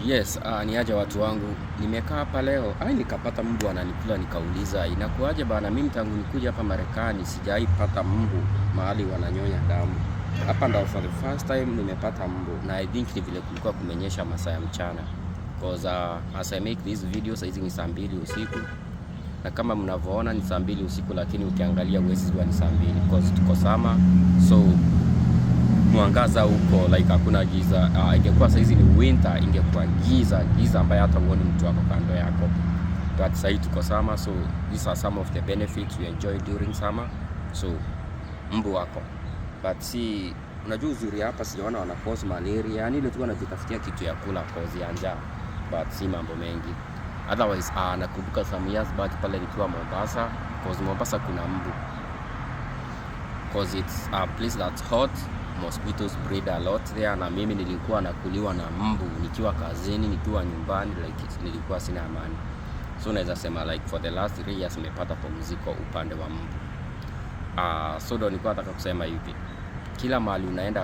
Yes, ni aje watu wangu. Nimekaa hapa leo, ai, nikapata mbu ananikula, nikauliza inakuaje bana, mimi tangu nikuja hapa Marekani sijawahi pata mbu mahali wananyonya damu. Hapa ndo for the first time nimepata mbu, na I think ni vile kulikuwa kumenyesha masaa ya mchana. 'Cause as I make this video, saizi ni saa 2 usiku, na kama mnavyoona ni saa 2 usiku, lakini ukiangalia huwezi jua ni saa 2 'cause tuko summer, so mwangaza huko, like hakuna giza. Ingekuwa saizi ni winter, ingekuwa giza giza ambaye hata huoni mtu wako kando yako, but sahii tuko summer, so these are some of the benefits we enjoy during summer. So mbu wako, but si unajua uzuri hapa sijaona wana cause malaria, yani ile tu wanajitafutia kitu ya kula cause ya njaa, but si mambo mengi otherwise. Nakumbuka some years back pale nikiwa Mombasa, 'cause Mombasa kuna mbu, 'cause it's a place that's hot, mosquitoes breed a lot there, na mimi nilikuwa nakuliwa na mbu nikiwa kazini, nikiwa nyumbani, like nilikuwa sina amani. So naweza sema like for the last 3 years nimepata pumziko upande wa mbu. So ndo nilikuwa nataka kusema hivi, kila mahali unaenda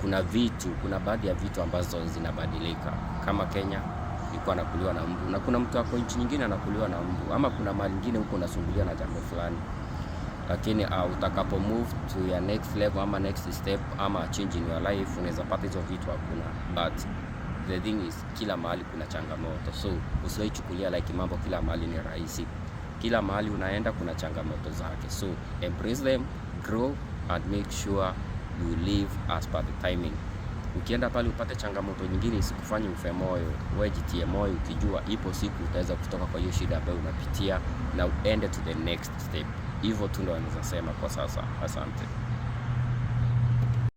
kuna vitu, kuna baadhi ya vitu ambazo zinabadilika. Kama Kenya nilikuwa nakuliwa na mbu, na kuna mtu ako nchi nyingine anakuliwa na mbu, ama kuna mahali nyingine huko unasumbuliwa na jambo fulani, lakini utakapo move to your next level ama next step ama change in your life, unaweza pata hizo vitu hakuna. But the thing is, kila mahali kuna changamoto, so usiwahi chukulia like mambo kila mahali ni rahisi. Kila mahali unaenda kuna changamoto zake, so embrace them, grow and make sure you live as per the timing. Ukienda pale upate changamoto nyingine, isikufanye ufe moyo. Wewe jitie moyo ukijua ipo siku utaweza kutoka kwa hiyo shida ambayo unapitia na uende to the next step. Hivyo tu ndo naweza sema kwa sasa. Asante.